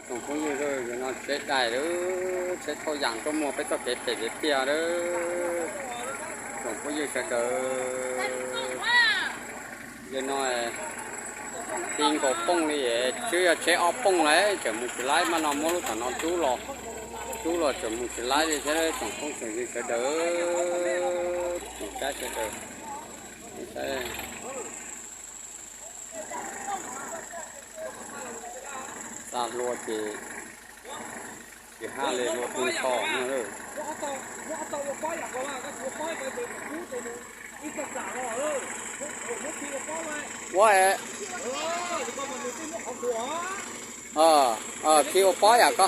Tsoom phooj ywg, yog no tsheb dais lawm, tsheb thauj yam tuaj muag peb txoj kev phem tiag tiag lawm. Tsoom phooj ywg sawv daws, yog no ti nkaus pooj li, twb yog tsheb ob pooj lawm tseem mus tsis laib, mas no muab lub tom no rub los, rub los tseem mus tsis laib li thiab tsoom phooj tsoom ywg sawv daws, tsoom saib sawv daws. Xa hlua ces tsis haj li hlua tw tho no. Ua, khi ua pob yam ko.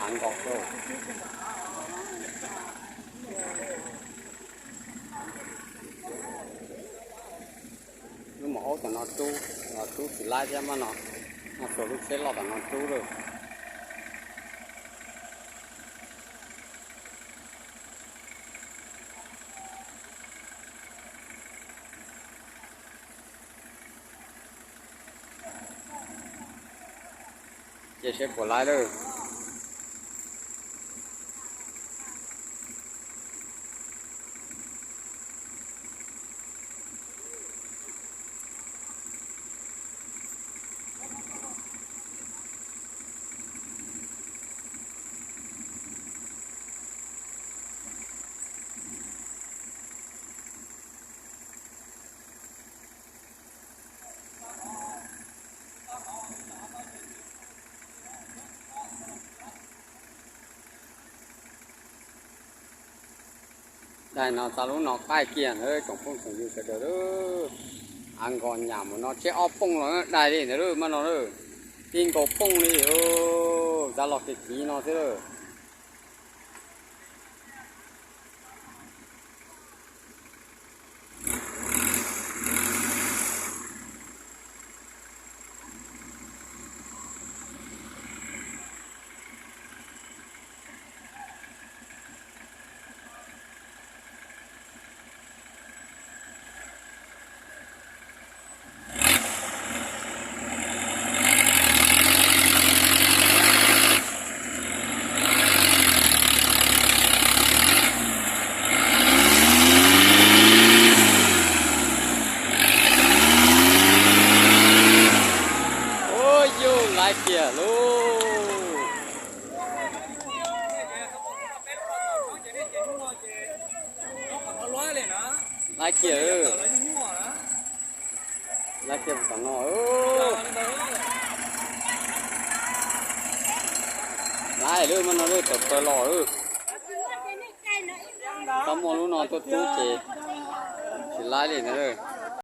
Av nkaus. Lub mus aub tom no rub, los rub tsis laib thiab mas no, no xuas lub tsheb loj tom no rub lawm. Ces seb puas laib lawm. Dais no txog lub no qaij kiag ntawd tsoom phooj tsoom ywg sawv daws. Av nkaus nyam mus no tsheb ob pooj los dais li ntawd mas no, ti nkaus pooj li, txav los kiv kiv no xwb lawm. Ua yus laib kiag lauj. Laib kiag, laib kiag tom no. Laib lawm mas no lawm, tawm plaws los. Tau muaj lub no tuaj rub ces tsis laib li ntawd.